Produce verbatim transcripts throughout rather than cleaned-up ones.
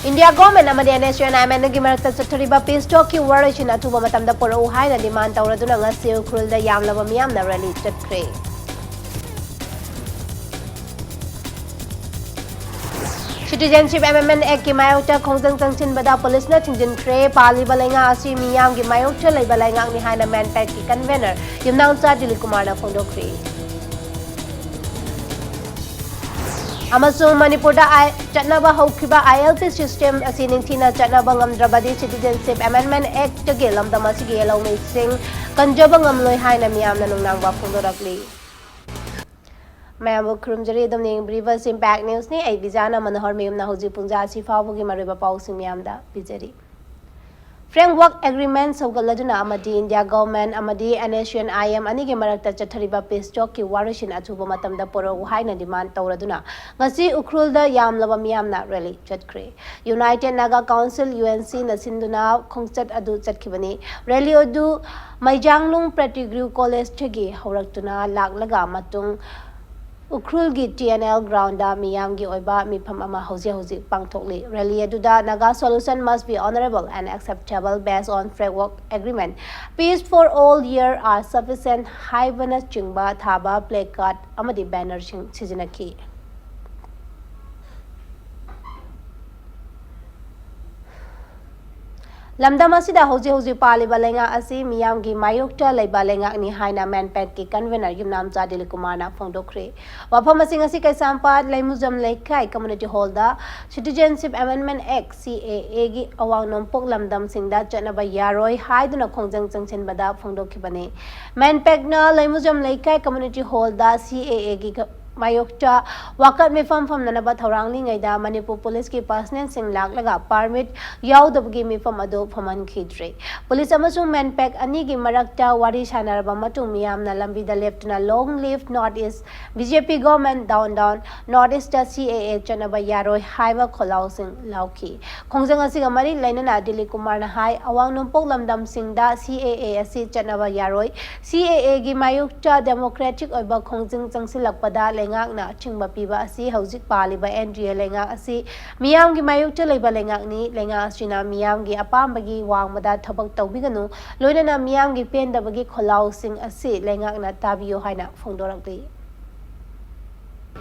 India government ꯑꯃꯗꯤ N S U N I M ꯑꯦꯟꯒꯤ ꯃꯔꯛꯇ ꯆꯠꯊꯔꯤꯕ ꯄꯤꯁ ꯇꯣꯛꯀꯤ ꯋꯥꯔꯣꯏꯁꯤꯟ ꯑꯊꯨꯕ ꯃꯇꯝꯗ ꯄꯨꯔꯛꯎ ꯍꯥꯏꯅ ꯗꯤꯃꯥꯟ ꯇꯧꯔꯗꯨꯅ ꯉꯁꯤ ꯎꯈ꯭ꯔꯨꯜꯗ ꯌꯥꯝꯂꯕ ꯃꯤꯌꯥꯝꯅ ꯔꯦꯂꯤ ꯆꯠꯈ꯭ꯔꯦ꯫ ꯁꯤꯇꯤꯖꯦꯟꯁꯤꯞ ꯑꯦꯃꯦꯟꯗꯃꯦꯟ ꯑꯦꯛꯀꯤ ꯃꯥꯌꯣꯛꯇ ꯈꯣꯡꯖꯪ ꯆꯪꯁꯤꯟꯕꯗ ꯄꯨꯂꯤꯁꯅ ꯊꯤꯡꯖꯤꯟꯈ꯭ꯔꯦ꯫ ꯄꯥꯜꯂꯤꯕ ꯂꯩꯉꯥꯛ ꯑꯁꯤ ꯃꯤꯌꯥꯝꯒꯤ ꯃꯥꯌꯣꯛꯇ ꯂꯩꯕ ꯂꯩꯉꯥꯛꯅꯤ ꯍꯥꯏꯅ ꯃꯦꯟꯄꯦꯛꯀꯤ ꯀꯟꯚꯦꯅꯔ ꯌꯨꯝꯅꯥꯝꯆꯥ ꯗꯤꯂꯤꯞ ꯀꯨꯃꯥꯔꯅ ꯐꯣꯡꯗꯣꯛꯈ꯭ꯔꯦ꯫ ꯑꯃꯁꯨꯡ ꯃꯅꯤꯄꯨꯔꯗ ꯑꯥꯏ-, ꯆꯠꯅꯕ ꯍꯧꯈꯤꯕ ꯑꯥꯏ ꯑꯦꯜ ꯄꯤ ꯁꯤꯁꯇꯦꯝ ꯑꯁꯤ ꯅꯤꯡꯊꯤꯅ ꯆꯠꯅꯕ ꯉꯝꯗ꯭ꯔꯕꯗꯤ ꯁꯤꯇꯤꯖꯦꯟꯁꯤꯞ ꯑꯦꯃꯦꯟꯗꯃꯦꯟ ꯑꯦꯛꯇꯒꯤ ꯂꯝꯗꯝ ꯑꯁꯤꯒꯤ ꯌꯦꯜꯍꯧꯃꯤꯁꯤꯡ ꯀꯟꯖꯕ ꯉꯝꯂꯣꯏ ꯍꯥꯏꯅ ꯃꯤꯌꯥꯝꯅ ꯅꯨꯡꯅꯥꯡꯕ ꯐꯣꯡꯗꯣꯔꯛꯂꯤ꯫ ꯃꯌꯥꯝꯕꯨ ꯈꯨꯔꯨꯝꯖꯔꯤ꯫ ꯑꯗꯨꯝ ꯌꯦꯡꯕꯤꯔꯤꯕ ꯁꯤ ꯏꯝꯄꯦꯛ ꯅ꯭ꯌꯨꯁꯅꯤ꯫ ꯑꯩ ꯕꯤꯖꯥꯅ ꯃꯅꯣꯍꯔ ꯃꯌꯨꯝꯅ ꯍꯧꯖꯤꯛ ꯄꯨꯡꯖꯥ ꯑꯁꯤ ꯐꯥꯎꯕꯒꯤ ꯃꯔꯨꯑꯣꯏꯕ ꯄꯥꯎꯁꯤꯡ ꯃꯌꯥꯝꯗ ꯄꯤꯖꯔꯤ꯫ ꯐ꯭ꯔꯦꯝꯋꯔꯛ ꯑꯦꯒ꯭ꯔꯤꯃꯦꯟ ꯁꯧꯒꯠꯂꯗꯨꯅ ꯑꯃꯗꯤ ꯏꯟꯗꯤꯌꯥ ꯒꯚꯔꯟꯃꯦꯟ ꯑꯃꯗꯤ N S U N I M ꯑꯅꯤꯒꯤ ꯃꯔꯛꯇ ꯆꯠꯊꯔꯤꯕ ꯄꯤꯁ ꯇꯣꯛꯀꯤ ꯋꯥꯔꯣꯏꯁꯤꯟ ꯑꯊꯨꯕ ꯃꯇꯝꯗ ꯄꯨꯔꯛꯎ ꯍꯥꯏꯅ ꯗꯤꯃꯥꯟ ꯇꯧꯔꯗꯨꯅ ꯉꯁꯤ ꯎꯈ꯭ꯔꯨꯜꯗ ꯌꯥꯝꯂꯕ ꯃꯤꯌꯥꯝꯅ ꯔꯦꯂꯤ ꯆꯠꯈ꯭ꯔꯦ꯫ United Naga council, U N ꯁꯤꯅ ꯁꯤꯟꯗꯨꯅ ꯈꯣꯡꯆꯠ ꯑꯗꯨ ꯆꯠꯈꯤꯕꯅꯤ꯫ ꯔꯦꯂꯤ ꯑꯗꯨ ꯃꯩꯖꯥꯡꯂꯨꯡ ꯄ꯭ꯔꯦꯇꯤ ꯒ꯭ꯔꯨ ꯀꯣꯂꯦꯖꯇꯒꯤ ꯍꯧꯔꯛꯇꯨꯅ ꯂꯥꯛꯂꯒ ꯃꯇꯨꯡ ꯎꯈ꯭ꯔꯨꯜꯒꯤ ꯇꯤ ꯑꯦꯟ ꯑꯦꯜ ꯒ꯭ꯔꯥꯎꯟꯗ ꯃꯤꯌꯥꯝꯒꯤ ꯑꯣꯏꯕ ꯃꯤꯐꯝ ꯑꯃ ꯍꯧꯖꯤꯛ ꯍꯧꯖꯤꯛ ꯄꯥꯡꯊꯣꯛꯂꯤ꯫ ꯔꯦꯂꯤ ꯑꯗꯨꯗ "Naga solution must be honorable and acceptable based on framework agreement, peace for all here are sufficient" ꯍꯥꯏꯕꯅꯆꯤꯡꯕ ꯊꯥꯕ ꯄ꯭ꯂꯦ ꯀꯥꯔꯗ ꯑꯃꯗꯤ ꯕꯦꯅꯔꯁꯤꯡ ꯁꯤꯖꯤꯟꯅꯈꯤ꯫ ꯂꯝꯗꯝ ꯑꯁꯤꯗ ꯍꯧꯖꯤꯛ ꯍꯧꯖꯤꯛ ꯄꯥꯜꯂꯤꯕ ꯂꯩꯉꯥꯛ ꯑꯁꯤ ꯃꯤꯌꯥꯝꯒꯤ ꯃꯥꯌꯣꯛꯇ ꯂꯩꯕ ꯂꯩꯉꯥꯛꯅꯤ ꯍꯥꯏꯅ ꯃꯦꯟꯄꯦꯛꯀꯤ ꯀꯟꯚꯦꯅꯔ ꯌꯨꯝꯅꯥꯝꯆꯥ ꯗꯤꯂꯤꯞ ꯀꯨꯃꯥꯔꯅ ꯐꯣꯡꯗꯣꯛꯈ꯭ꯔꯦ꯫ ꯋꯥꯐꯝ ꯑꯁꯤ ꯉꯁꯤ ꯀꯩꯁꯥꯝꯄꯥꯠ ꯂꯩꯃꯨꯖꯝ ꯂꯩꯀꯥꯏ ꯀꯝꯃ꯭ꯌꯨꯅꯤꯇꯤ ꯍꯣꯜꯗ ꯁꯤꯇꯤꯖꯦꯟꯁꯤꯞ ꯑꯦꯃꯦꯟꯗꯃꯦꯟ ꯑꯦꯛ, ꯁꯤ ꯑꯦ ꯑꯦꯒꯤ ꯑꯋꯥꯡ ꯅꯣꯡꯄꯣꯛ ꯂꯝꯗꯝꯁꯤꯡꯗ ꯆꯠꯅꯕ ꯌꯥꯔꯣꯏ ꯍꯥꯏꯗꯨꯅ ꯈꯣꯡꯖꯪ ꯆꯪꯁꯤꯟꯕꯗ ꯐꯣꯡꯗꯣꯛꯈꯤꯕꯅꯤ꯫ ꯃꯦꯟꯄꯦꯛꯅ ꯂꯩꯃꯨꯖꯝ ꯂꯩꯀꯥꯏ ꯀꯝꯃ꯭ꯌꯨꯅꯤꯇꯤ ꯍꯣꯜꯗ ꯁꯤ ꯑꯦ ꯑꯦꯒꯤ ꯃꯥꯌꯣꯛꯇ ꯋꯥꯀꯠ ꯃꯤꯐꯝ ꯐꯝꯅꯅꯕ ꯊꯧꯔꯥꯡꯂꯤꯉꯩꯗ ꯃꯅꯤꯄꯨꯔ ꯄꯨꯂꯤꯁꯀꯤ ꯄꯥꯔꯁꯅꯦꯜꯁꯤꯡ ꯂꯥꯛꯂꯒ ꯄꯥꯔꯃꯤꯠ ꯌꯥꯎꯗꯕꯒꯤ ꯃꯤꯐꯝ ꯑꯗꯨ ꯐꯝꯍꯟꯈꯤꯗ꯭ꯔꯦ꯫ ꯄꯨꯂꯤꯁ ꯑꯃꯁꯨꯡ ꯃꯦꯟꯄꯦꯛ ꯑꯅꯤꯒꯤ ꯃꯔꯛꯇ ꯋꯥꯔꯤ ꯁꯥꯟꯅꯔꯕ ꯃꯇꯨꯡ ꯃꯤꯌꯥꯝꯅ ꯂꯝꯕꯤꯗ ꯂꯦꯞꯇꯨꯅ "Long live North East, B J P government down down, North East ꯇ C A A ꯆꯠꯅꯕ ꯌꯥꯔꯣꯏ" ꯍꯥꯏꯕ ꯈꯣꯜꯂꯥꯎꯁꯤꯡ ꯂꯥꯎꯈꯤ꯫ ꯈꯣꯡꯖꯪ ꯑꯁꯤꯒ ꯃꯔꯤ ꯂꯩꯅꯅ ꯗꯤꯂꯤꯞ ꯀꯨꯃꯥꯔꯅ ꯍꯥꯏ, ꯑꯋꯥꯡ ꯅꯣꯡꯄꯣꯛ ꯂꯝꯗꯝꯁꯤꯡꯗ C A A ꯑꯁꯤ ꯆꯠꯅꯕ ꯌꯥꯔꯣꯏ꯫ C A A ꯒꯤ ꯃꯥꯌꯣꯛꯇ ꯗꯦꯃꯣꯀ꯭ꯔꯦꯇꯤꯛ ꯑꯣꯏꯕ ꯈꯣꯡꯖꯪ ꯆꯪꯁꯤꯜꯂꯛꯄꯗ ꯂꯩꯉꯥꯛꯅ ꯑꯊꯤꯡꯕ ꯄꯤꯕ ꯑꯁꯤ ꯍꯧꯖꯤꯛ ꯄꯥꯜꯂꯤꯕ ꯑꯦꯟ ꯗꯤ ꯑꯦ ꯂꯩꯉꯥꯛ ꯑꯁꯤ ꯃꯤꯌꯥꯝꯒꯤ ꯃꯥꯌꯣꯛꯇ ꯂꯩꯕ ꯂꯩꯉꯥꯛꯅꯤ꯫ ꯂꯩꯉꯥꯛ ꯑꯁꯤꯅ ꯃꯤꯌꯥꯝꯒꯤ ꯑꯄꯥꯝꯕꯒꯤ ꯋꯥꯡꯃꯗ ꯊꯕꯛ ꯇꯧꯕꯤꯒꯅꯨ, ꯂꯣꯏꯅꯅ ꯃꯤꯌꯥꯝꯒꯤ ꯄꯦꯟꯗꯕꯒꯤ ꯈꯣꯜꯂꯥꯎꯁꯤꯡ ꯑꯁꯤ ꯂꯩꯉꯥꯛꯅ ꯇꯥꯕꯤꯌꯨ ꯍꯥꯏꯅ ꯐꯣꯡꯗꯣꯔꯛꯂꯤ꯫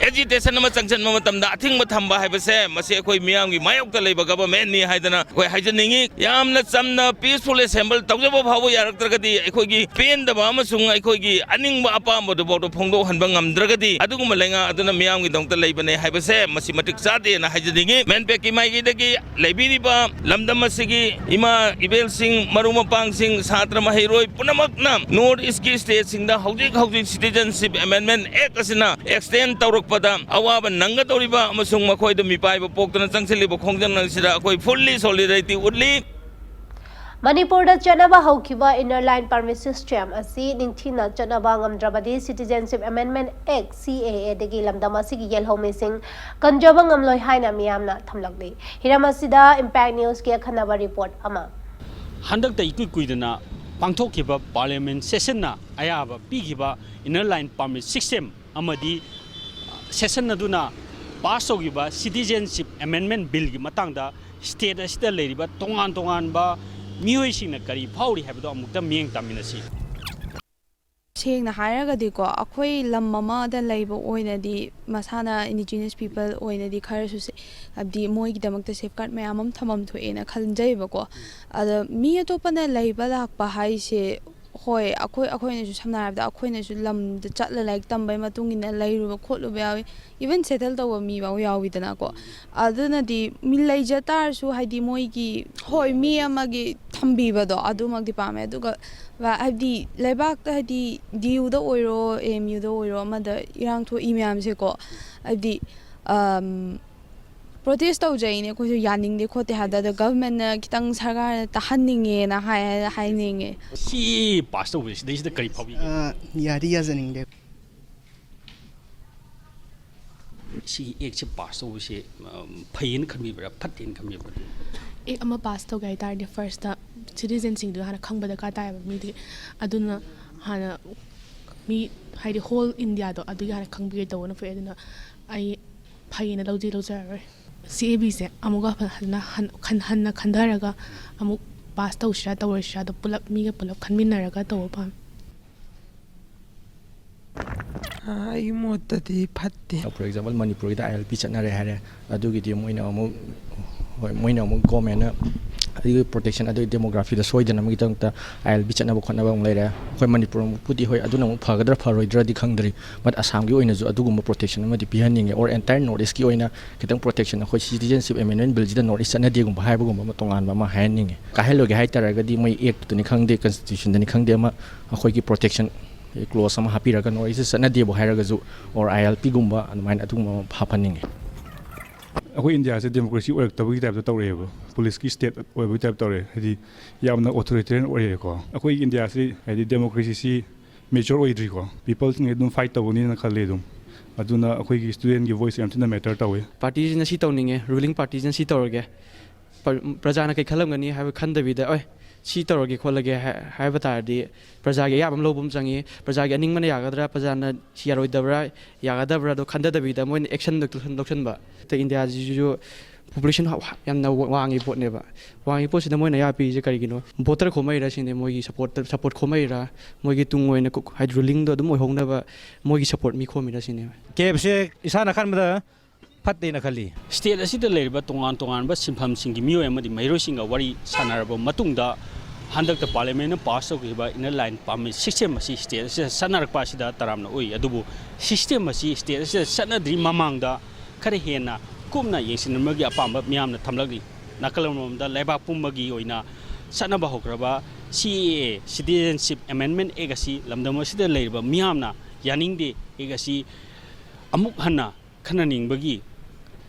ꯑꯦꯖꯤꯇꯦꯁꯟ ꯑꯃ ꯆꯪꯁꯤꯟꯕ ꯃꯇꯝꯗ ꯑꯊꯤꯡꯕ ꯊꯝꯕ ꯍꯥꯏꯕꯁꯦ, ꯃꯁꯤ ꯑꯩꯈꯣꯏ ꯃꯤꯌꯥꯝꯒꯤ ꯃꯥꯌꯣꯛꯇ ꯂꯩꯕ ꯒꯕꯔꯃꯦꯟꯅꯤ ꯍꯥꯏꯗꯅ ꯑꯩꯈꯣꯏ ꯍꯥꯏꯖꯅꯤꯡꯉꯤ꯫ ꯌꯥꯝꯅ ꯆꯝꯅ ꯄꯤꯁꯐꯨꯜ ꯑꯦꯁꯦꯝꯕꯜ ꯇꯧꯖꯕ ꯐꯥꯎꯕ ꯌꯌꯥꯔꯛꯇ꯭ꯔꯒꯗꯤ, ꯑꯩꯈꯣꯏꯒꯤ ꯄꯦꯟꯗꯕ ꯑꯃꯁꯨꯡ ꯑꯩꯈꯣꯏꯒꯤ ꯑꯅꯤꯡꯕ ꯑꯄꯥꯝꯕꯗꯨꯐꯥꯎꯗ ꯐꯣꯡꯗꯣꯛꯍꯟꯕ ꯉꯝꯗ꯭ꯔꯒꯗꯤ, ꯑꯗꯨꯒꯨꯝꯕ ꯂꯩꯉꯥꯛ ꯑꯗꯨꯅ ꯃꯤꯌꯥꯝꯒꯤꯗꯃꯛꯇ ꯂꯩꯕꯅꯦ ꯍꯥꯏꯕꯁꯦ ꯃꯁꯤ ꯃꯇꯤꯛ ꯆꯥꯗꯦꯅ ꯍꯥꯏꯖꯅꯤꯡꯉꯤ꯫ ꯃꯦꯟꯄꯦꯛꯀꯤ ꯃꯥꯏꯀꯩꯗꯒꯤ ꯂꯩꯕꯤꯔꯤꯕ ꯂꯝꯗꯝ ꯑꯁꯤꯒꯤ ꯏꯃꯥ ꯏꯕꯦꯜꯁꯤꯡ, ꯃꯔꯨꯞ ꯃꯄꯥꯡꯁꯤꯡ, ꯁꯥꯇ꯭ꯔ ꯃꯍꯩꯔꯣꯏ ꯄꯨꯝꯅꯃꯛꯅ ꯅꯣꯔꯠ ꯏꯁꯀꯤ ꯁ꯭ꯇꯦꯠꯁꯤꯡꯗ ꯍꯧꯖꯤꯛ ꯍꯧꯖꯤꯛ ꯁꯤꯇꯤꯖꯟꯁꯤꯞ ꯑꯦꯃꯦꯟꯃꯦꯟ ꯑꯦꯛ ꯑꯁꯤꯅ ꯑꯦꯛꯁꯇꯦꯟ ꯇꯧꯔꯛꯄꯗ ꯑꯋꯥꯕ ꯅꯪꯒꯗꯧꯔꯤꯕ ꯑꯃꯁꯨꯡ ꯃꯈꯣꯏꯗ ꯃꯤꯄꯥꯏꯕ ꯄꯣꯛꯇꯅ ꯆꯪꯁꯤꯜꯂꯤꯕ ꯈꯣꯡꯖꯪ ꯑꯁꯤꯗ ꯑꯩꯈꯣꯏ ꯐꯨꯜꯂꯤ ꯁꯣꯂꯤꯗꯥꯔꯤꯇꯤ ꯎꯠꯂꯤ꯫ ꯃꯅꯤꯄꯨꯔꯗ ꯆꯠꯅꯕ ꯍꯧꯈꯤꯕ ꯏꯟꯅꯔ ꯂꯥꯏꯟ ꯄꯔꯃꯤꯠ ꯁꯤꯁꯇꯦꯝ ꯑꯁꯤ ꯅꯤꯡꯊꯤꯅ ꯆꯠꯅꯕ ꯉꯝꯗ꯭ꯔꯕꯗꯤ, ꯁꯤꯇꯤꯖꯦꯟꯁꯤꯞ ꯑꯦꯃꯦꯟꯃꯦꯟ ꯑꯦꯛ, ꯁꯤ ꯑꯦ ꯑꯦ, ꯗꯒꯤ ꯂꯝꯗꯝ ꯑꯁꯤꯒꯤ ꯌꯦꯜꯍꯧꯃꯤꯁꯤꯡ ꯀꯟꯖꯕ ꯉꯝꯂꯣꯏ ꯍꯥꯏꯅ ꯃꯤꯌꯥꯝꯅ ꯊꯝꯂꯛꯂꯤ꯫ ꯍꯤꯔꯝ ꯑꯁꯤꯗ ꯏꯝꯄꯦꯛ ꯅ꯭ꯌꯨꯁꯀꯤ ꯑꯈꯟꯅꯕ ꯔꯤꯄꯣꯔꯠ ꯑꯃ꯫ ꯍꯟꯗꯛꯇ ꯏꯀꯨꯏ ꯀꯨꯏꯗꯅ ꯄꯥꯡꯊꯣꯛꯈꯤꯕ ꯄꯥꯔꯂꯤꯌꯥꯃꯦꯟ ꯁꯦꯁꯟꯅ ꯑꯌꯥꯕ ꯄꯤꯈꯤꯕ ꯏꯟꯅꯔ ꯂꯥꯏꯟ ꯄꯥꯔꯃꯤꯠ ꯁꯤꯁꯇꯦꯝ ꯑꯃꯗꯤ ꯁꯦꯁꯟ ꯑꯗꯨꯅ ꯄꯥꯁ ꯇꯧꯈꯤꯕ ꯁꯤꯇꯤꯖꯦꯟꯁꯤꯞ ꯑꯦꯃꯦꯟꯃꯦꯟ ꯕꯤꯜꯒꯤ ꯃꯇꯥꯡꯗ ꯁ꯭ꯇꯦꯠ ꯑꯁꯤꯗ ꯂꯩꯔꯤꯕ ꯇꯣꯉꯥꯟ ꯇꯣꯉꯥꯟꯕ ꯃꯤꯑꯣꯏꯁꯤꯡꯅ ꯀꯔꯤ ꯐꯥꯎꯔꯤ ꯍꯥꯏꯕꯗꯣ ꯑꯃꯨꯛꯇ ꯃꯤꯠꯌꯦꯡ ꯇꯥꯃꯤꯟꯅꯁꯤ꯫ ꯁꯦꯡꯅ ꯍꯥꯏꯔꯒꯗꯤꯀꯣ, ꯑꯩꯈꯣꯏ ꯂꯝ ꯑꯃꯗ ꯂꯩꯕ ꯑꯣꯏꯅꯗꯤ ꯃꯁꯥꯅ ꯏꯟꯗꯤꯖꯤꯅꯁ ꯄꯤꯄꯜ ꯑꯣꯏꯅꯗꯤ ꯈꯔꯁꯨ ꯁꯦ-, ꯍꯥꯏꯕꯗꯤ ꯃꯣꯏꯒꯤꯗꯃꯛꯇ ꯁꯦꯐꯒꯥꯔꯗ ꯃꯌꯥꯝ ꯑꯃ ꯊꯝꯐꯝ ꯊꯣꯛꯑꯦꯅ ꯈꯟꯖꯩꯕꯀꯣ꯫ ꯑꯗ ꯃꯤ ꯑꯇꯣꯞꯄꯅ ꯂꯩꯕ ꯂꯥꯛꯄ ꯍꯥꯏꯁꯦ, ꯍꯣꯏ, ꯑꯩꯈꯣꯏ, ꯑꯩꯈꯣꯏꯅꯁꯨ ꯁꯝꯅ ꯍꯥꯏꯔꯕꯗ ꯑꯩꯈꯣꯏꯅꯁꯨ ꯂꯝꯗ ꯆꯠꯂ ꯂꯥꯏꯔꯤꯛ ꯇꯝꯕꯩ ꯃꯇꯨꯡ ꯏꯟꯅ ꯂꯩꯔꯨꯕ ꯈꯣꯠꯂꯨꯕ ꯌꯥꯎꯏ, ꯏꯚꯟ ꯁꯦꯇꯜ ꯇꯧꯕ ꯃꯤ ꯐꯥꯎ ꯌꯥꯎꯋꯤꯗꯅꯀꯣ꯫ ꯑꯗꯨꯅꯗꯤ ꯃꯤ ꯂꯩꯖ ꯇꯥꯔꯁꯨ, ꯍꯥꯏꯗꯤ ꯃꯣꯏꯒꯤ, ꯍꯣꯏ, ꯃꯤ ꯑꯃꯒꯤ ꯊꯝꯕꯤꯕꯗꯣ ꯑꯗꯨꯃꯛꯇꯤ ꯄꯥꯝꯃꯦ꯫ ꯑꯗꯨꯒ ꯍꯥꯏꯕꯗꯤ ꯂꯩꯕꯥꯛꯇ, ꯍꯥꯏꯗꯤ ꯗꯤ ꯌꯨꯗ ꯑꯣꯏꯔꯣ, ꯑꯦ ꯑꯦꯝ ꯌꯨꯗ ꯑꯣꯏꯔꯣ, ꯑꯃꯗ ꯏꯔꯥꯡ ꯊꯣꯛꯏ ꯃꯌꯥꯝꯁꯦꯀꯣ, ꯍꯥꯏꯕꯗꯤ, ꯑꯝ, ꯄ꯭ꯔꯣꯇꯦꯁ ꯇꯧꯖꯩꯅꯦ ꯑꯩꯈꯣꯏꯁꯨ, ꯌꯥꯅꯤꯡꯗꯦ ꯈꯣꯠꯇꯦ ꯍꯥꯏꯕꯗ, ꯑꯗꯣ ꯒꯚꯔꯟꯃꯦꯟꯠꯅ ꯈꯤꯇꯪ ꯁꯔꯀꯥꯔꯅ ꯇꯥꯍꯟꯅꯤꯡꯉꯦꯅ ꯍꯥꯏ-, ꯍꯥꯏꯅꯤꯡꯉꯦ꯫ ꯁꯤ ꯄꯥꯁ ꯇꯧꯕꯁꯦ ꯁꯤꯗꯩꯁꯤꯗ ꯀꯔꯤ ꯐꯥꯎꯕꯤꯒꯦ? ꯑ, ꯌꯥꯗꯤ ꯌꯥꯖꯅꯤꯡꯗꯦ꯫ ꯁꯤꯒꯤ ꯑꯦꯛꯁꯦ ꯄꯥꯁ ꯇꯧꯕꯁꯦ, ꯑꯝ, ꯐꯩꯌꯦꯅ ꯈꯟꯕꯤꯕ꯭ꯔꯥ, ꯐꯠꯇꯦꯅ ꯈꯟꯕꯤꯕ꯭ꯔꯥ? ꯑꯦꯛ ꯑꯃ ꯄꯥꯁ ꯇꯧꯒꯦ ꯍꯥꯏ ꯇꯥꯔꯗꯤ, ꯐꯥꯔꯁꯇ ꯁꯤꯇꯤꯖꯦꯟꯁꯤꯡꯗꯨ ꯍꯥꯟꯅ ꯈꯪꯕ ꯗꯔꯀꯥꯔ ꯇꯥꯏꯌꯦꯕ꯫ ꯃꯤꯗꯤ ꯑꯗꯨꯅ ꯍꯥꯟꯅ ꯃꯤ, ꯍꯥꯏꯗꯤ ꯍꯣꯜ ꯏꯟꯗꯤꯌꯥꯗꯣ ꯑꯗꯨꯒꯤ ꯍꯥꯟꯅ ꯈꯪꯕꯤꯔꯗꯧꯕꯅ ꯐꯩ꯫ ꯑꯗꯨꯅ ꯑꯩ ꯐꯩꯌꯦꯅ ꯂꯧꯗꯤ ꯂꯧꯖꯔꯔꯣꯏ꯫ ꯁꯤ ꯑꯦ ꯕꯤꯁꯦ ꯑꯃꯨꯛꯀ ꯐꯖꯅ ꯍꯟ-, ꯈꯟ-, ꯍꯟꯅ ꯈꯟꯊꯔꯒ ꯑꯃꯨꯛ ꯄꯥꯁ ꯇꯧꯁꯤꯔꯥ ꯇꯧꯔꯣꯏꯁꯤꯔꯥꯗꯣ ꯄꯨꯂꯞ, ꯃꯤꯒ ꯄꯨꯂꯞ ꯈꯟꯃꯤꯟꯅꯔꯒ ꯇꯧꯕ ꯄꯥꯝꯃꯤ꯫ ꯑꯩꯒꯤ ꯃꯣꯠꯇꯗꯤ ꯐꯠꯇꯦ꯫ For example, ꯃꯅꯤꯄꯨꯔꯒꯤꯗ I L P ꯆꯠꯅꯔꯦ ꯍꯥꯏꯔꯦ, ꯑꯗꯨꯒꯤꯗꯤ ꯃꯣꯏꯅ ꯑꯃꯨꯛ, ꯍꯣꯏ, ꯃꯣꯏꯅ ꯑꯃꯨꯛ ꯒꯣꯔꯃꯦꯟꯅ ꯑꯗꯨꯒꯤ ꯄ꯭ꯔꯣꯇꯦꯛꯁꯟ, ꯑꯗꯨꯒꯤ ꯗꯦꯃꯣꯒ꯭ꯔꯥꯐꯤꯗ ꯁꯣꯏꯗꯅꯕꯒꯤꯗꯃꯛꯇ I L P ꯆꯠꯅꯕ ꯈꯣꯠꯅꯕ ꯑꯃꯨꯛ ꯂꯩꯔꯦ꯫ ꯑꯩꯈꯣꯏ ꯃꯅꯤꯄꯨꯔꯃꯨꯛꯄꯨꯗꯤ, ꯍꯣꯏ, ꯑꯗꯨꯅ ꯑꯃꯨꯛ ꯐꯒꯗ꯭ꯔꯥ ꯐꯔꯣꯏꯗ꯭ꯔꯥꯗꯤ ꯈꯪꯗ꯭ꯔꯤ, but ꯑꯁꯥꯝꯒꯤ ꯑꯣꯏꯅꯁꯨ ꯑꯗꯨꯒꯨꯝꯕ ꯄ꯭ꯔꯣꯇꯦꯛꯁꯟ ꯑꯃꯗꯤ ꯄꯤꯍꯟꯅꯤꯡꯉꯦ, or entire North Eastꯀꯤ ꯑꯣꯏꯅ ꯈꯤꯇꯪ ꯄ꯭ꯔꯣꯇꯦꯛꯁꯟ, ꯑꯩꯈꯣꯏ Citizenship Amendment Billꯁꯤꯗ North East ꯆꯠꯅꯗꯦꯒꯨꯝꯕ ꯍꯥꯏꯕꯒꯨꯝꯕ ꯑꯃ ꯇꯣꯉꯥꯟꯕ ꯑꯃ ꯍꯥꯏꯍꯟꯅꯤꯡꯉꯦ꯫ ꯀꯥꯏꯍꯜꯂꯣꯏꯒꯦ ꯍꯥꯏꯇꯥꯔꯒꯗꯤ ꯃꯣꯏ Actꯇꯅꯤ ꯈꯪꯗꯦ, Constitutionꯗꯅꯤ ꯈꯪꯗꯦ, ꯑꯃ ꯑꯩꯈꯣꯏꯒꯤ ꯄ꯭ꯔꯣꯇꯦꯛꯁꯟ ꯀ꯭ꯂꯣꯖ ꯑꯃ ꯍꯥꯞꯄꯤꯔꯒ North East ꯆꯠꯅꯗꯦꯕꯨ ꯍꯥꯏꯔꯒꯁꯨ, or I L Pꯒꯨꯝꯕ ꯑꯗꯨꯃꯥꯏꯅ ꯑꯗꯨꯒꯨꯝꯕ ꯑꯃ ꯍꯥꯞꯍꯟꯅꯤꯡꯉꯤ꯫ ꯑꯩꯈꯣꯏ ꯏꯟꯗꯤꯌꯥꯁꯦ ꯗꯦꯃꯣꯀ꯭ꯔꯦꯁꯤ ꯑꯣꯏꯔꯛꯇꯕꯒꯤ ꯇꯥꯏꯞꯇ ꯇꯧꯔꯛꯑꯦꯕ, ꯄꯨꯂꯤꯁꯀꯤ ꯁ꯭ꯇꯦꯠ ꯑꯣꯏꯕꯒꯤ ꯇꯥꯏꯞ ꯇꯧꯔꯛꯑꯦ꯫ ꯍꯥꯏꯗꯤ ꯌꯥꯝꯅ ꯑꯣꯊꯣꯔꯤꯇꯦꯔꯤꯌꯟ ꯑꯣꯏꯔꯛꯑꯦꯀꯣ꯫ ꯑꯩꯈꯣꯏ ꯏꯟꯗꯤꯌꯥꯁꯤ, ꯍꯥꯏꯗꯤ, ꯗꯦꯃꯣꯀ꯭ꯔꯦꯁꯤꯁꯤ ꯃꯦꯆꯣꯔ ꯑꯣꯏꯗ꯭ꯔꯤꯀꯣ꯫ ꯄꯤꯄꯜꯁꯤꯡꯁꯦ ꯑꯗꯨꯝ ꯐꯥꯏꯠ ꯇꯧꯒꯅꯤꯅ ꯈꯜꯂꯤ ꯑꯗꯨꯝ꯫ ꯑꯗꯨꯅ ꯑꯩꯈꯣꯏꯒꯤ ꯁ꯭ꯇꯨꯗꯦꯟꯒꯤ ꯚꯣꯏꯁ ꯌꯥꯝ ꯊꯤꯅ ꯃꯦꯇꯔ ꯇꯧꯋꯦ꯫ ꯄꯥꯔꯇꯤꯁꯤꯅ ꯁꯤ ꯇꯧꯅꯤꯡꯉꯦ, ꯔꯨꯂꯤꯡ ꯄꯥꯔꯇꯤꯁꯤꯅ ꯁꯤ ꯇꯧꯔꯒꯦ, ꯄ꯭ꯔ-, ꯄ꯭ꯔꯖꯥꯅ ꯀꯩ ꯈꯜꯂꯝꯒꯅꯤ ꯍꯥꯏꯕ ꯈꯟꯗꯕꯤꯗ, ꯑꯣꯏ, ꯁꯤ ꯇꯧꯔꯒꯦ ꯈꯣꯠꯂꯒꯦ ꯍꯥꯏ-, ꯍꯥꯏꯕ ꯇꯥꯔꯗꯤ ꯄ꯭ꯔꯖꯥꯒꯤ ꯑꯌꯥꯕ ꯑꯃ ꯂꯧꯕ ꯑꯃ ꯆꯪꯉꯤ꯫ ꯄ꯭ꯔꯖꯥꯒꯤ ꯑꯅꯤꯡꯕꯅ ꯌꯥꯒꯗ꯭ꯔꯥ, ꯄ꯭ꯔꯖꯥꯅ ꯁꯤ ꯌꯥꯔꯣꯏꯗꯕ꯭ꯔꯥ, ꯌꯥꯒꯗꯕ꯭ꯔꯥꯗꯣ ꯈꯟꯊꯗꯕꯤꯗ ꯃꯣꯏꯅ ꯑꯦꯛꯁꯟꯗꯣ ꯂꯧꯁꯟ-, ꯂꯧꯁꯟꯕ꯫ ꯑꯇꯩ ꯏꯟꯗꯤꯌꯥꯁꯤꯁꯨ ꯄꯣꯄꯨꯂꯦꯁꯟ ꯌꯥꯝꯅ ꯋꯥꯡꯉꯤ ꯄꯣꯠꯅꯦꯕ꯫ ꯋꯥꯡꯉꯤ ꯄꯣꯠꯁꯤꯗ ꯃꯣꯏꯅ ꯑꯌꯥ ꯄꯤꯔꯤꯁꯦ ꯀꯔꯤꯒꯤꯅꯣ? ꯚꯣꯇꯔ ꯈꯣꯝꯃꯛꯏꯔꯥ ꯁꯤꯅꯦ, ꯃꯣꯏꯒꯤ ꯁꯞꯄꯣꯔꯠꯇ, ꯁꯞꯄꯣꯔꯠ ꯈꯣꯝꯃꯛꯏꯔꯥ, ꯃꯣꯏꯒꯤ ꯇꯨꯡ ꯑꯣꯏꯅ ꯀꯨ-, ꯍꯥꯏꯗꯤ, ꯔꯨꯂꯤꯡꯗꯣ ꯑꯗꯨꯝ ꯑꯣꯏꯍꯧꯅꯕ ꯃꯣꯏꯒꯤ ꯁꯞꯄꯣꯔꯠ ꯃꯤ ꯈꯣꯝꯃꯤꯔꯥ ꯁꯤꯅꯦꯕ꯫ ꯀꯦꯞꯁꯦ ꯏꯁꯥꯅ ꯈꯟꯕꯗ ꯐꯠꯇꯦꯅ ꯈꯜꯂꯤ꯫ ꯁ꯭ꯇꯦꯠ ꯑꯁꯤꯗ ꯂꯩꯔꯤꯕ ꯇꯣꯉꯥꯟ ꯇꯣꯉꯥꯟꯕ ꯁꯤꯟꯐꯝꯁꯤꯡꯒꯤ ꯃꯤꯑꯣꯏ ꯑꯃꯗꯤ ꯃꯍꯩꯔꯣꯏꯁꯤꯡꯒ ꯋꯥꯔꯤ ꯁꯥꯟꯅꯔꯕ ꯃꯇꯨꯡꯗ, ꯍꯟꯗꯛꯇ ꯄꯥꯔꯂꯤꯌꯥꯃꯦꯟꯅ ꯄꯥꯁ ꯇꯧꯈꯤꯕ ꯏꯟꯅꯔ ꯂꯥꯏꯟ ꯄꯥꯔꯃꯤꯠ ꯁꯤꯁꯇꯦꯝ ꯑꯁꯤ ꯁ꯭ꯇꯦꯠ ꯑꯁꯤꯗ ꯆꯠꯅꯔꯛꯄ ꯑꯁꯤꯗ ꯇꯔꯥꯝꯅ ꯑꯣꯛꯏ꯫ ꯑꯗꯨꯕꯨ ꯁꯤꯁꯇꯦꯝ ꯑꯁꯤ ꯁ꯭ꯇꯦꯠ ꯑꯁꯤꯗ ꯆꯠꯅꯗ꯭ꯔꯤ ꯃꯃꯥꯡꯗ ꯈꯔ ꯍꯦꯟꯅ ꯀꯨꯞꯅ ꯌꯦꯡꯁꯤꯟꯅꯕꯒꯤ ꯑꯄꯥꯝꯕ ꯃꯤꯌꯥꯝꯅ ꯊꯝꯂꯛꯂꯤ꯫ ꯅꯥꯀꯜ ꯑꯃꯔꯣꯝꯗ ꯂꯩꯕꯥꯛ ꯄꯨꯝꯕꯒꯤ ꯑꯣꯏꯅ ꯆꯠꯅꯕ ꯍꯧꯈ꯭ꯔꯕ C A A, Citizenship Amendment Act ꯑꯁꯤ ꯂꯝꯗꯝ ꯑꯁꯤꯗ ꯂꯩꯔꯤꯕ ꯃꯤꯌꯥꯝꯅ ꯌꯥꯅꯤꯡꯗꯦ꯫ Act ꯑꯁꯤ ꯑꯃꯨꯛ ꯍꯟꯅ ꯈꯟꯅꯅꯤꯡꯕꯒꯤ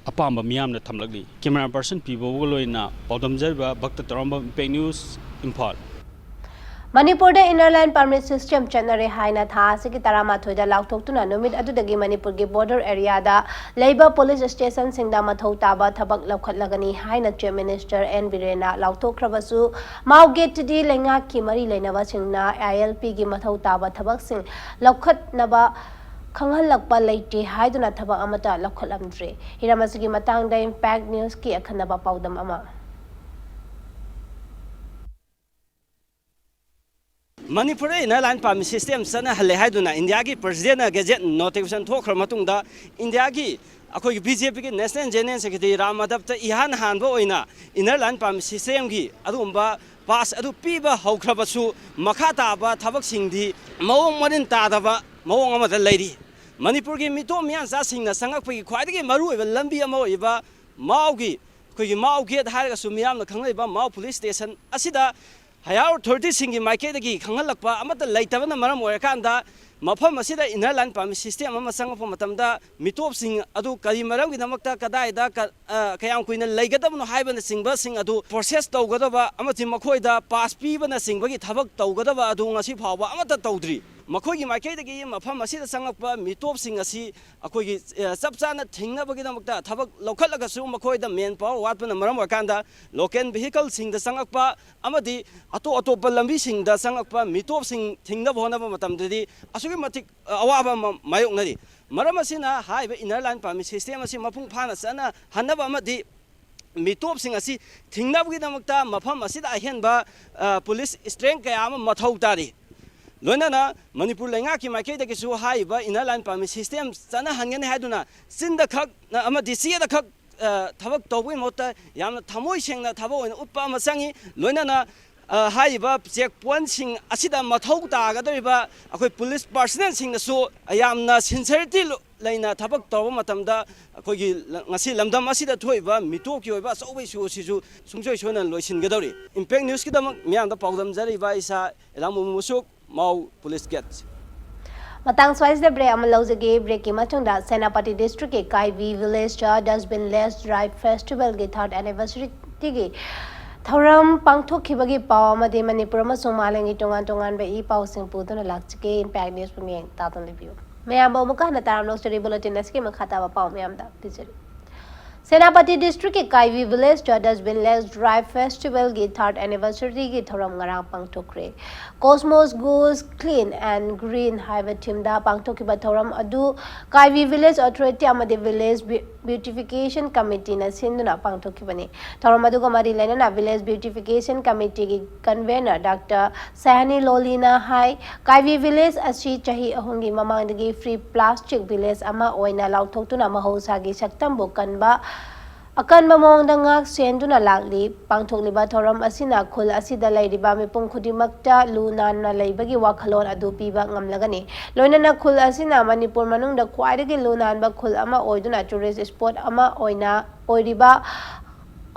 ꯑꯄꯥꯝꯕ ꯃꯤꯌꯥꯝꯅ ꯊꯝꯂꯛꯂꯤ꯫ Camera person ꯄꯤꯕꯒ ꯂꯣꯏꯅ ꯄꯥꯎꯗꯝꯖꯔꯤꯕ ꯚꯛꯇ ꯇꯔꯥꯝꯕꯝ, Impact News, ꯏꯝꯐꯥꯜ꯫ ꯃꯅꯤꯄꯨꯔꯗ Inner Line Permit System ꯆꯠꯅꯔꯦ ꯍꯥꯏꯅ ꯊꯥ ꯑꯁꯤꯒꯤ ꯇꯔꯥꯃꯥꯊꯣꯏꯗ ꯂꯥꯎꯊꯣꯛꯇꯨꯅ ꯅꯨꯃꯤꯠ ꯑꯗꯨꯗꯒꯤ ꯃꯅꯤꯄꯨꯔꯒꯤ border areaꯗ ꯂꯩꯕ police stationꯁꯤꯡꯗ ꯃꯊꯧ ꯇꯥꯕ ꯊꯕꯛ ꯂꯧꯈꯠꯂꯒꯅꯤ ꯍꯥꯏꯅ Chief Minister N ꯕꯤꯔꯦꯟꯅ ꯂꯥꯎꯊꯣꯛꯈ꯭ꯔꯕꯁꯨ, ꯃꯥꯎ gateꯇꯗꯤ ꯂꯩꯉꯥꯛꯀꯤ ꯃꯔꯤ ꯂꯩꯅꯕꯁꯤꯡꯅ ILPꯒꯤ ꯃꯊꯧ ꯇꯥꯕ ꯊꯕꯛꯁꯤꯡ ꯂꯧꯈꯠꯅꯕ ꯈꯪꯍꯜꯂꯛꯄ ꯂꯩꯇꯦ ꯍꯥꯏꯗꯨꯅ ꯊꯕꯛ ꯑꯃꯠꯇ ꯂꯧꯈꯠꯂꯝꯗ꯭ꯔꯦ꯫ ꯍꯤꯔꯝ ꯑꯁꯤꯒꯤ ꯃꯇꯥꯡꯗ Impact Newsꯀꯤ ꯑꯈꯟꯅꯕ ꯄꯥꯎꯗꯝ ꯑꯃ꯫ ꯃꯅꯤꯄꯨꯔꯗ Inner Line Permit System ꯆꯠꯅꯍꯜꯂꯦ ꯍꯥꯏꯗꯨꯅ ꯏꯟꯗꯤꯌꯥꯒꯤ Presidentꯅ gazette notification ꯊꯣꯛꯈ꯭ꯔ ꯃꯇꯨꯡꯗ, ꯏꯟꯗꯤꯌꯥꯒꯤ ꯑꯩꯈꯣꯏꯒꯤ BJPꯒꯤ National General Secretary ꯔꯥꯝ ꯃꯥꯙꯕꯇ ꯏꯍꯥꯟ ꯍꯥꯟꯕ ꯑꯣꯏꯅ Inner Line Permit Systemꯒꯤ ꯑꯗꯨꯒꯨꯝꯕ pass ꯑꯗꯨ ꯄꯤꯕ ꯍꯧꯈ꯭ꯔꯕꯁꯨ, ꯃꯈꯥ ꯇꯥꯕ ꯊꯕꯛꯁꯤꯡꯗꯤ ꯃꯑꯣꯡ ꯃꯔꯤꯟ ꯇꯥꯗꯕ ꯃꯑꯣꯡ ꯑꯃꯗ ꯂꯩꯔꯤ꯫ ꯃꯅꯤꯄꯨꯔꯒꯤ ꯃꯤꯇꯣꯞ ꯃꯤꯌꯥꯟꯆꯥꯁꯤꯡꯅ ꯆꯪꯉꯛꯄꯒꯤ ꯈ꯭ꯋꯥꯏꯗꯒꯤ ꯃꯔꯨꯑꯣꯏꯕ ꯂꯝꯕꯤ ꯑꯃ ꯑꯣꯏꯔꯤꯕ ꯃꯥꯎꯒꯤ, ꯑꯩꯈꯣꯏꯒꯤ ꯃꯥꯎ gate ꯍꯥꯏꯔꯒꯁꯨ ꯃꯤꯌꯥꯝꯅ ꯈꯪꯅꯔꯤꯕ ꯃꯥꯎ police station ꯑꯁꯤꯗ higher authorityꯁꯤꯡꯒꯤ ꯃꯥꯏꯀꯩꯗꯒꯤ ꯈꯪꯍꯜꯂꯛꯄ ꯑꯃꯠꯇ ꯂꯩꯇꯕꯅ ꯃꯔꯝ ꯑꯣꯏꯔꯀꯥꯟꯗ, ꯃꯐꯝ ꯑꯁꯤꯗ Inner Line Permit System ꯑꯃ ꯆꯪꯉꯛꯄ ꯃꯇꯝꯗ ꯃꯤꯇꯣꯞꯁꯤꯡ ꯑꯗꯨ ꯀꯔꯤ ꯃꯔꯝꯒꯤꯗꯃꯛꯇ, ꯀꯗꯥꯏꯗ, ꯀ-, ꯑ, ꯀꯌꯥꯝ ꯀꯨꯏꯅ ꯂꯩꯒꯗꯕꯅꯣ ꯍꯥꯏꯕꯅꯆꯤꯡꯕꯁꯤꯡ ꯑꯗꯨ process ꯇꯧꯒꯗꯕ ꯑꯃꯗꯤ ꯃꯈꯣꯏꯗ pass ꯄꯤꯕꯅꯆꯤꯡꯕꯒꯤ ꯊꯕꯛ ꯇꯧꯒꯗꯕ ꯑꯗꯨ ꯉꯁꯤ ꯐꯥꯎꯕ ꯑꯃꯠꯇ ꯇꯧꯗ꯭ꯔꯤ꯫ ꯃꯈꯣꯏꯒꯤ ꯃꯥꯏꯀꯩꯗꯒꯤ ꯃꯐꯝ ꯑꯁꯤꯗ ꯆꯪꯂꯛꯄ ꯃꯤꯇꯣꯞꯁꯤꯡ ꯑꯁꯤ ꯑꯩꯈꯣꯏꯒꯤ, ꯑ, ꯆꯞ ꯆꯥꯅ ꯊꯤꯡꯅꯕꯒꯤꯗꯃꯛꯇ ꯊꯕꯛ ꯂꯧꯈꯠꯂꯒꯁꯨ, ꯃꯈꯣꯏꯗ manpower ꯋꯥꯠꯄꯅ ꯃꯔꯝ ꯑꯣꯏꯔꯀꯥꯟꯗ local vehicleꯁꯤꯡꯗ ꯆꯪꯂꯛꯄ ꯑꯃꯗꯤ ꯑꯇꯣꯞ ꯑꯇꯣꯞꯄ ꯂꯝꯕꯤꯁꯤꯡꯗ ꯆꯪꯂꯛꯄ ꯃꯤꯇꯣꯞꯁꯤꯡ ꯊꯤꯡꯅꯕ ꯍꯣꯠꯅꯕ ꯃꯇꯝꯗꯗꯤ ꯑꯁꯨꯛꯀꯤ ꯃꯇꯤꯛ, ꯑ, ꯑꯋꯥꯕ ꯑꯃ ꯃꯥꯌꯣꯛꯅꯔꯤ꯫ ꯃꯔꯝ ꯑꯁꯤꯅ ꯍꯥꯏꯔꯤꯕ Inner Line Permit System ꯑꯁꯤ ꯃꯄꯨꯡ ꯐꯥꯅ ꯆꯠꯅꯍꯟꯅꯕ ꯑꯃꯗꯤ ꯃꯤꯇꯣꯞꯁꯤꯡ ꯑꯁꯤ ꯊꯤꯡꯅꯕꯒꯤꯗꯃꯛꯇ ꯃꯐꯝ ꯑꯁꯤꯗ ꯑꯍꯦꯟꯕ, ꯑ, police strength ꯀꯌꯥ ꯑꯃ ꯃꯊꯧ ꯇꯥꯔꯤ꯫ ꯂꯣꯏꯅꯅ ꯃꯅꯤꯄꯨꯔ ꯂꯩꯉꯥꯛꯀꯤ ꯃꯥꯏꯀꯩꯗꯒꯤꯁꯨ ꯍꯥꯏꯔꯤꯕ Inner Line Permit System ꯆꯠꯅꯍꯟꯒꯅꯤ ꯍꯥꯏꯗꯨꯅ ꯆꯤꯟꯗ ꯈꯛ ꯑꯃꯗꯤ ꯆꯦꯗ ꯈꯛ, ꯑ, ꯊꯕꯛ ꯇꯧꯕꯒꯤ ꯃꯍꯨꯠꯇ ꯌꯥꯝꯅ ꯊꯃꯣꯏ ꯁꯦꯡꯅ ꯊꯕꯛ ꯑꯣꯏꯅ ꯎꯠꯄ ꯑꯃ ꯆꯪꯉꯤ꯫ ꯂꯣꯏꯅꯅ, ꯑ, ꯍꯥꯏꯔꯤꯕ check pointꯁꯤꯡ ꯑꯁꯤꯗ ꯃꯊꯧ ꯇꯥꯒꯗꯧꯔꯤꯕ ꯑꯩꯈꯣꯏ police personnelꯁꯤꯡꯅꯁꯨ ꯌꯥꯝꯅ sincerity ꯂꯩꯅ ꯊꯕꯛ ꯇꯧꯕ ꯃꯇꯝꯗ ꯑꯩꯈꯣꯏꯒꯤ ꯂ-, ꯉꯁꯤ ꯂꯝꯗꯝ ꯑꯁꯤꯗ ꯊꯣꯛꯏꯕ ꯃꯤꯇꯣꯞꯀꯤ ꯑꯣꯏꯕ ꯑꯆꯧꯕ issue ꯑꯁꯤꯁꯨ ꯁꯨꯡꯁꯣꯏ ꯁꯣꯏꯗꯅ ꯂꯣꯏꯁꯤꯟꯒꯗꯧꯔꯤ꯫ Impact Newsꯀꯤꯗꯃꯛ ꯃꯤꯌꯥꯝꯗ ꯄꯥꯎꯗꯝꯖꯔꯤꯕ ꯏꯁꯥ ꯑꯦꯂꯥꯡꯕꯝ ꯃꯨꯁꯨꯛ, ꯃꯥꯎ police gate꯫ ꯃꯇꯥꯡ ꯁ꯭ꯋꯥꯏꯁꯤꯗ break ꯑꯃ ꯂꯧꯖꯒꯦ꯫ Breakꯀꯤ ꯃꯇꯨꯡꯗ Senapati districtꯀꯤ ꯀꯥꯏꯕꯤ villageꯇ dustbin less drive festivalꯒꯤ third anniversaryꯒꯤ ꯊꯧꯔꯝ ꯄꯥꯡꯊꯣꯛꯈꯤꯕꯒꯤ ꯄꯥꯎ ꯑꯃꯗꯤ ꯃꯅꯤꯄꯨꯔ ꯑꯃꯁꯨꯡ ꯃꯥꯂꯦꯝꯒꯤ ꯇꯣꯉꯥꯟ ꯇꯣꯉꯥꯟꯕ ꯏ ꯄꯥꯎꯁꯤꯡ ꯄꯨꯗꯨꯅ ꯂꯥꯛꯆꯒꯦ꯫ Impact News ꯄꯨꯛꯅꯤꯡ ꯇꯥꯗꯨꯅ ꯂꯩꯕꯤꯌꯨ꯫ ꯃꯌꯥꯝꯕꯨ ꯑꯃꯨꯛꯀ ꯍꯟꯅ ꯇꯥꯔꯝꯂꯣ꯫ Story Bulletin ꯑꯁꯤꯒꯤ ꯃꯈꯥ ꯇꯥꯕ ꯄꯥꯎ ꯃꯌꯥꯝꯗ ꯄꯤꯖꯔꯤ꯫ ꯁꯦꯅꯥꯄꯇꯤ district ꯀꯤ ꯀꯥꯏꯕꯤ village ꯇ Dustbin Less Drive festival ꯒꯤ third anniversary ꯒꯤ ꯊꯧꯔꯝ ꯉꯔꯥꯡ ꯄꯥꯡꯊꯣꯛꯈ꯭ꯔꯦ꯫ Cosmos Goes Clean and Green ꯍꯥꯏꯕ theme ꯗ ꯄꯥꯡꯊꯣꯛꯈꯤꯕ ꯊꯧꯔꯝ ꯑꯗꯨ ꯀꯥꯏꯕꯤ village authority ꯑꯃꯗꯤ village beautification committee ꯅ ꯁꯤꯟꯗꯨꯅ ꯄꯥꯡꯊꯣꯛꯈꯤꯕꯅꯤ꯫ ꯊꯧꯔꯝ ꯑꯗꯨꯒ ꯃꯔꯤ ꯂꯩꯅꯅ village beautification committee ꯒꯤ convener Doctor ꯁꯍꯅꯤ ꯂꯣꯂꯤꯅ ꯍꯥꯏ, ꯀꯥꯏꯕꯤ village ꯑꯁꯤ ꯆꯍꯤ ꯑꯍꯨꯝꯒꯤ ꯃꯃꯥꯡꯗꯒꯤ free plastic village ꯑꯃ ꯑꯣꯏꯅ ꯂꯥꯎꯊꯣꯛꯇꯨꯅ ꯃꯍꯧꯁꯥꯒꯤ ꯁꯛꯇꯝꯕꯨ ꯀꯟꯕ, ꯑꯀꯟꯕ ꯃꯑꯣꯡꯗ ꯉꯥꯛ ꯁꯦꯟꯗꯨꯅ ꯂꯥꯛꯂꯤ꯫ ꯄꯥꯡꯊꯣꯛꯂꯤꯕ ꯊꯧꯔꯝ ꯑꯁꯤꯅ ꯈꯨꯜ ꯑꯁꯤꯗ ꯂꯩꯔꯤꯕ ꯃꯤꯄꯨꯝ ꯈꯨꯗꯤꯡꯃꯛꯇ ꯂꯨ ꯅꯥꯟꯅ ꯂꯩꯕꯒꯤ ꯋꯥꯈꯜꯂꯣꯟ ꯑꯗꯨ ꯄꯤꯕ ꯉꯝꯂꯒꯅꯤ꯫ ꯂꯣꯏꯅꯅ ꯈꯨꯜ ꯑꯁꯤꯅ ꯃꯅꯤꯄꯨꯔ ꯃꯅꯨꯡꯗ ꯈ꯭ꯋꯥꯏꯗꯒꯤ ꯂꯨ ꯅꯥꯟꯕ ꯈꯨꯜ ꯑꯃ ꯑꯣꯏꯗꯨꯅ tourist spot ꯑꯃ ꯑꯣꯏꯅ ꯑꯣꯏꯔꯤꯕ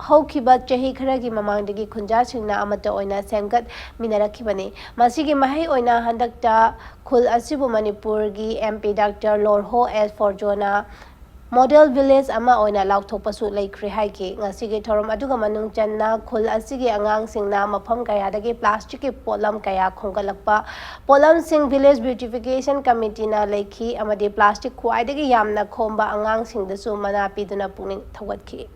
ꯍꯧꯈꯤꯕ ꯆꯍꯤ ꯈꯔꯒꯤ ꯃꯃꯥꯡꯗꯒꯤ ꯈꯨꯟꯖꯥꯁꯤꯡꯅ ꯑꯃꯠꯇ ꯑꯣꯏꯅ ꯁꯦꯝꯒꯠꯃꯤꯟꯅꯔꯛꯈꯤꯕꯅꯤ꯫ ꯃꯁꯤꯒꯤ ꯃꯍꯩ ꯑꯣꯏꯅ ꯍꯟꯗꯛꯇ ꯈꯨꯜ ꯑꯁꯤꯕꯨ ꯃꯅꯤꯄꯨꯔꯒꯤ M P Doctor ꯂꯣꯔꯍꯣ ꯑꯦꯁ ꯐꯣꯔꯖꯣꯅ model village ꯑꯃ ꯑꯣꯏꯅ ꯂꯥꯎꯊꯣꯛꯄꯁꯨ ꯂꯩꯈ꯭ꯔꯦ ꯍꯥꯏꯈꯤ꯫ ꯉꯁꯤꯒꯤ ꯊꯧꯔꯝ ꯑꯗꯨꯒ ꯃꯅꯨꯡ ꯆꯟꯅ ꯈꯨꯜ ꯑꯁꯤꯒꯤ ꯑꯉꯥꯡꯁꯤꯡꯅ ꯃꯐꯝ ꯀꯌꯥꯗꯒꯤ plastic ꯀꯤ ꯄꯣꯠꯂꯝ ꯀꯌꯥ ꯈꯣꯝꯒꯠꯂꯛꯄ, ꯄꯣꯠꯂꯝꯁꯤꯡ village beautification committee ꯅ ꯂꯩꯈꯤ ꯑꯃꯗꯤ plastic ꯈ꯭ꯋꯥꯏꯗꯒꯤ ꯌꯥꯝꯅ ꯈꯣꯝꯕ ꯑꯉꯥꯡꯁꯤꯡꯗꯁꯨ ꯃꯅꯥ ꯄꯤꯗꯨꯅ ꯄꯨꯛꯅꯤꯡ ꯊꯧꯒꯠꯈꯤ꯫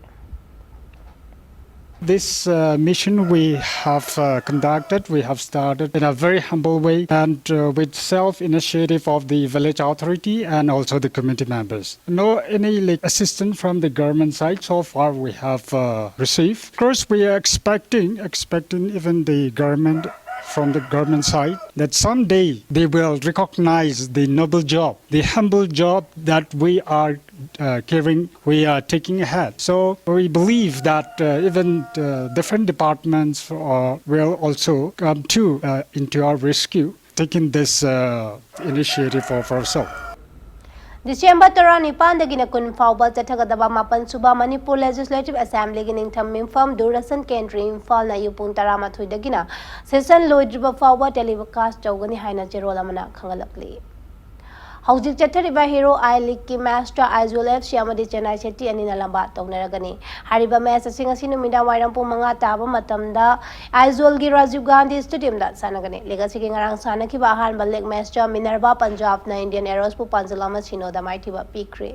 This uh, mission we have uh, conducted, we have started in a very humble way and uh, with self-initiative of the village authority and also the community members. No any like assistance from the government side so far we have uh, received. Of course, we are expecting, expecting even the government, from the government side, that someday they will recognize the noble job, the humble job that we are uh, caring, we are taking ahead. So we believe that uh, even uh, different departments uh, will also come to uh, into our rescue, taking this uh, initiative of ourselves. December ꯇꯔꯥꯅꯤꯄꯥꯟꯗꯒꯤꯅ ꯀꯨꯟ ꯐꯥꯎꯕ ꯆꯠꯊꯒꯗꯕ ꯃꯥꯄꯟ ꯁꯨꯕ Manipur Legislative Assembly ꯒꯤ ꯅꯤꯡꯊꯝ ꯃꯤꯐꯝ ꯗꯨꯔꯗꯔꯁꯟ ꯀꯦꯟꯗ꯭ꯔ ꯏꯝꯐꯥꯜꯅ ꯑꯌꯨꯛ ꯄꯨꯡ ꯇꯔꯥꯃꯥꯊꯣꯏꯗꯒꯤꯅ session ꯂꯣꯏꯗ꯭ꯔꯤꯕ ꯐꯥꯎꯕ telecast ꯇꯧꯒꯅꯤ ꯍꯥꯏꯅ ꯆꯦꯔꯣꯜ ꯑꯃꯅ ꯈꯪꯍꯜꯂꯛꯂꯤ꯫ ꯍꯧꯖꯤꯛ ꯆꯠꯊꯔꯤꯕ ꯍꯦꯔꯣ ꯑꯥꯏ ꯂꯤꯒꯀꯤ ꯃꯦꯆꯇ ꯑꯥꯏꯖꯣꯜ ꯑꯦꯐ ꯁꯤ ꯑꯃꯗꯤ ꯆꯦꯟꯅꯥꯏ ꯁꯤꯇꯤ ꯑꯅꯤꯅ ꯂꯝꯕꯥ ꯇꯧꯅꯔꯒꯅꯤ꯫ ꯍꯥꯏꯔꯤꯕ ꯃꯦꯆ ꯑꯁꯤ ꯉꯁꯤ ꯅꯨꯃꯤꯗꯥꯡ ꯋꯥꯏꯔꯝ ꯄꯨꯡ ꯃꯉꯥ ꯇꯥꯕ ꯃꯇꯝꯗ ꯑꯥꯏꯖꯣꯜꯒꯤ ꯔꯥꯖꯤꯕ ꯒꯥꯟꯙꯤ ꯁ꯭ꯇꯦꯗꯤꯌꯝꯗ ꯁꯥꯟꯅꯒꯅꯤ꯫ ꯂꯤꯒ ꯑꯁꯤꯒꯤ ꯉꯔꯥꯡ ꯁꯥꯟꯅꯈꯤꯕ ꯑꯍꯥꯟꯕ ꯂꯤꯒ ꯃꯦꯆꯇ ꯃꯤꯅꯔꯚꯥ ꯄꯟꯖꯥꯕꯅ ꯏꯟꯗꯤꯌꯟ ꯑꯦꯔꯣꯁꯄꯨ ꯄꯥꯟꯖꯜ ꯑꯃ ꯁꯤꯅꯣꯗ ꯃꯥꯏꯊꯤꯕ ꯄꯤꯈ꯭ꯔꯦ꯫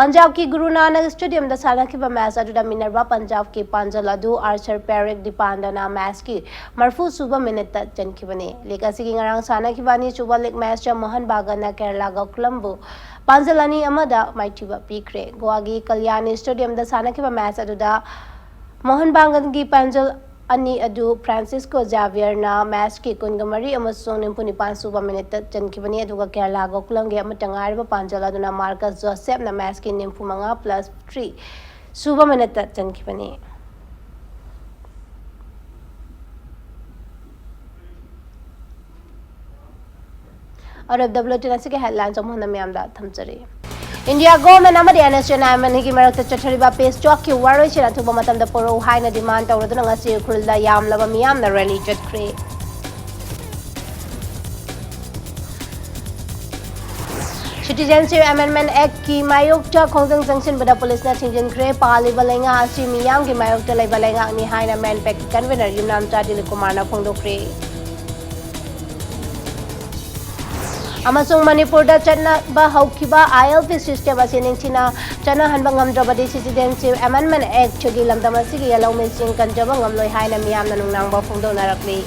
ꯄꯟꯖꯥꯕꯀꯤ ꯒꯨꯔꯨ ꯅꯥꯅꯛ ꯁ꯭ꯇꯦꯗꯤꯌꯝꯗ ꯁꯥꯟꯅꯈꯤꯕ ꯃꯦꯆ ꯑꯗꯨꯗ ꯃꯤꯅꯔꯚꯥ ꯄꯟꯖꯥꯕꯀꯤ ꯄꯥꯟꯖꯜ ꯑꯗꯨ ꯑꯥꯔꯆꯔ ꯄꯦꯔꯤꯛ ꯗꯤꯄꯥꯟꯗꯅ ꯃꯦꯆꯀꯤ ꯃꯔꯐꯨ ꯁꯨꯕ ꯃꯤꯅꯤꯠꯇ ꯆꯟꯈꯤꯕꯅꯤ꯫ ꯂꯤꯒ ꯑꯁꯤꯒꯤ ꯉꯔꯥꯡ ꯁꯥꯟꯅꯈꯤꯕ ꯑꯅꯤꯁꯨꯕ ꯂꯤꯒ ꯃꯦꯆꯇ ꯃꯣꯍꯟ ꯕꯥꯒꯟꯅ ꯀꯦꯔꯂꯥ ꯒꯣꯀꯨꯂꯝꯕꯨ ꯄꯥꯟꯖꯜ ꯑꯅꯤ ꯑꯃꯗ ꯃꯥꯏꯊꯤꯕ ꯄꯤꯈ꯭ꯔꯦ꯫ ꯒꯣꯋꯥꯒꯤ ꯀꯜꯌꯥꯅꯤ ꯁ꯭ꯇꯦꯗꯤꯌꯝꯗ ꯁꯥꯟꯅꯈꯤꯕ ꯃꯦꯆ ꯑꯗꯨꯗ ꯃꯣꯍꯟ ꯕꯥꯒꯟꯒꯤ ꯄꯥꯟꯖꯜ ꯑꯅꯤ ꯑꯗꯨ ꯐ꯭ꯔꯥꯟꯁꯤꯁꯀꯣ ꯖꯥꯕꯤꯌꯔꯅ ꯃꯦꯆꯀꯤ ꯀꯨꯟꯒ ꯃꯔꯤ ꯑꯃꯁꯨꯡ ꯅꯤꯐꯨ ꯅꯤꯄꯥꯟ ꯁꯨꯕ ꯃꯤꯅꯤꯠꯇ ꯆꯟꯈꯤꯕꯅꯤ, ꯑꯗꯨꯒ ꯀꯦꯔꯂꯥ ꯒꯣꯀꯨꯂꯝꯒꯤ ꯑꯃꯠꯇ ꯉꯥꯏꯔꯕ ꯄꯥꯟꯖꯜ ꯑꯗꯨꯅ ꯃꯥꯔꯀꯁ ꯖꯣꯁꯦꯞꯅ ꯃꯦꯆꯀꯤ ꯅꯤꯐꯨ ꯃꯉꯥ ꯄ꯭ꯂꯁ ꯊ꯭ꯔꯤ ꯁꯨꯕ ꯃꯤꯅꯤꯠꯇ ꯆꯟꯈꯤꯕꯅꯤ꯫ ꯑꯔꯣꯏꯕꯗ ꯕꯨꯂꯦꯇꯤꯟ ꯑꯁꯤꯒꯤ ꯍꯦꯗꯂꯥꯏꯟꯁ ꯑꯃꯨꯛ ꯍꯟꯅ ꯃꯌꯥꯝꯗ ꯊꯝꯖꯔꯤ꯫ ꯏꯟꯗꯤꯌꯥ ꯒꯣꯔꯃꯦꯟ ꯑꯃꯗꯤ N S U I M ꯑꯦꯟꯒꯤ ꯃꯔꯛꯇ ꯆꯠꯊꯔꯤꯕ ꯄꯤꯁ ꯇꯣꯛꯀꯤ ꯋꯥꯔꯣꯏꯁꯤꯟ ꯑꯊꯨꯕ ꯃꯇꯝꯗ ꯄꯨꯔꯛꯎ ꯍꯥꯏꯅ ꯗꯤꯃꯥꯟ ꯇꯧꯔꯗꯨꯅ ꯉꯁꯤ ꯎꯈ꯭ꯔꯨꯜꯗ ꯌꯥꯝꯂꯕ ꯃꯤꯌꯥꯝꯅ ꯔꯦꯂꯤ ꯆꯠꯈ꯭ꯔꯦ꯫ ꯁꯤꯇꯤꯖꯦꯟꯁꯤꯞ ꯑꯦꯃꯦꯟꯗꯃꯦꯟꯠ ꯑꯦꯛꯠꯀꯤ ꯃꯥꯌꯣꯛꯇ ꯈꯣꯡꯖꯪ ꯆꯪꯁꯤꯟꯕꯗ ꯄꯨꯂꯤꯁꯅ ꯊꯤꯡꯖꯤꯟꯈ꯭ꯔꯦ꯫ ꯄꯥꯜꯂꯤꯕ ꯂꯩꯉꯥꯛ ꯑꯁꯤ ꯃꯤꯌꯥꯝꯒꯤ ꯃꯥꯌꯣꯛꯇ ꯂꯩꯕ ꯂꯩꯉꯥꯛꯅꯤ ꯍꯥꯏꯅ ꯃꯦꯟꯄꯦꯛꯀꯤ ꯀꯟꯚꯦꯅꯔ ꯌꯨꯝꯅꯥꯝꯆꯥ ꯗꯤꯂꯤꯞ ꯀꯨꯃꯥꯔꯅ ꯐꯣꯡꯗꯣꯛꯈ꯭ꯔꯦ꯫ ꯑꯃꯁꯨꯡ ꯃꯅꯤꯄꯨꯔꯗ ꯆꯠꯅꯕ ꯍꯧꯈꯤꯕ ꯑꯥꯏ ꯑꯦꯜ ꯄꯤ ꯁꯤꯁꯇꯦꯝ ꯑꯁꯤ ꯅꯤꯡꯊꯤꯅ ꯆꯠꯅꯍꯟꯕ ꯉꯝꯗ꯭ꯔꯕꯗꯤ ꯁꯤꯇꯤꯖꯦꯟꯁꯤꯞ ꯑꯦꯃꯦꯟꯗꯃꯦꯟꯠ ꯑꯦꯛꯠꯀꯤ ꯂꯝꯗꯝ ꯑꯁꯤꯒꯤ ꯌꯦꯜꯍꯧꯃꯤꯁꯤꯡ ꯀꯟꯖꯕ ꯉꯝꯂꯣꯏ ꯍꯥꯏꯅ ꯃꯤꯌꯥꯝꯅ ꯅꯨꯡꯅꯥꯡꯕ ꯐꯣꯡꯗꯣꯛꯅꯔꯛꯂꯤ꯫